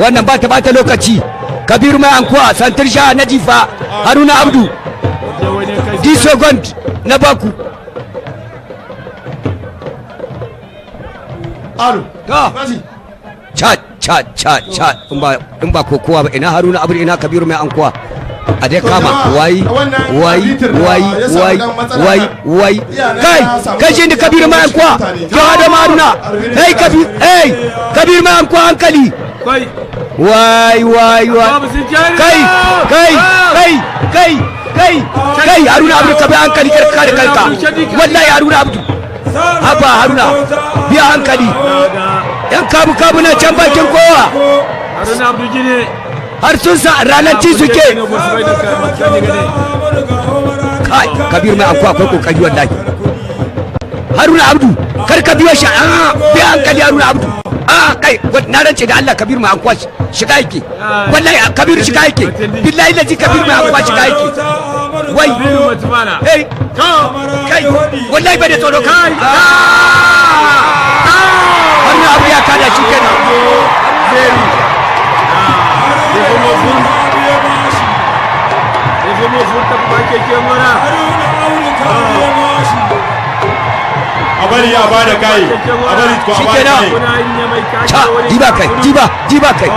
Wannan ba ta bata lokaci. Kabiru Mai Ankuwa, ceinture jaune na Difa, Haruna Abdu. 10 secondes na baku. Alo. To. Vas-y. Cha cha cha cha, in ba kokowa ba, ina Haruna Abdu, ina Kabiru Mai Ankuwa? A dai To, kama. jama'a, Wai wannan wai arbitre da wai ya samu wai dan matsala wai nan, wai. iya nan Kai, ya samu kai, shi ne Kabiru Mai Ankuwa. mutane. Ya hada ma Haruna. Arbitr Hey da- Kabir, hey Kabir Mai Ankuwa, hankali. Kai. Wai wai wai. Kai kai kai kai kai kai, Haruna Abdu, ka bi hankali, kar ka kare kanka wallahi. Haruna Abdu, haba Haruna, biya hankali. Yan kabu kabu na can bakin kowa. Haruna Abdu Gine. Har sun sa ranar ci suke. Kai, Kabir Mai Ankuwa akwai kokari wallahi. Haruna Abdu, kar ka biyo shi. A biya hankali, Haruna Abdu. A kai, na rance da Allah, Kabir Mai Ankuwa shiga yake wallahi. Kabir shiga yake, billahi lazi, Kabir Mai Ankuwa shiga yake. Wai hey kai, wallahi bai da tsoro. Kai, Haruna Abdu ya kada shi kenan. A bari a bada kai. A bari ko a bada Shikenan. kai. Ca diba kai, diba diba kai.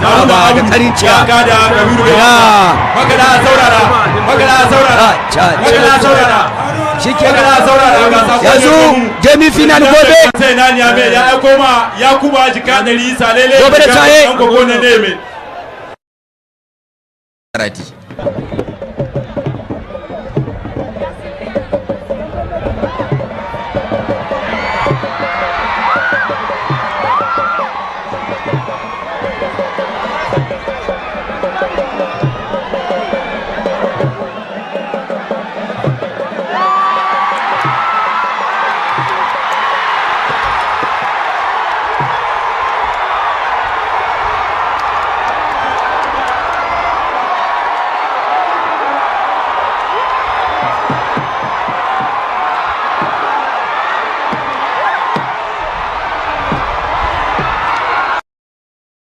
Ah, ba da karin Ya ciya. kada Kabiru Mai Ina. Ankuwa. Magana a saurara. Magana a saurara. Ca Magana a saurara. shikenan. Magana a saurara, ga sako ne Yanzu mu. demi-finale gobe. Sai na Niamey ya aiko ma Yakuba jika 100 salele. Gobe da safe. Dan gogo ne ne mai. Karati.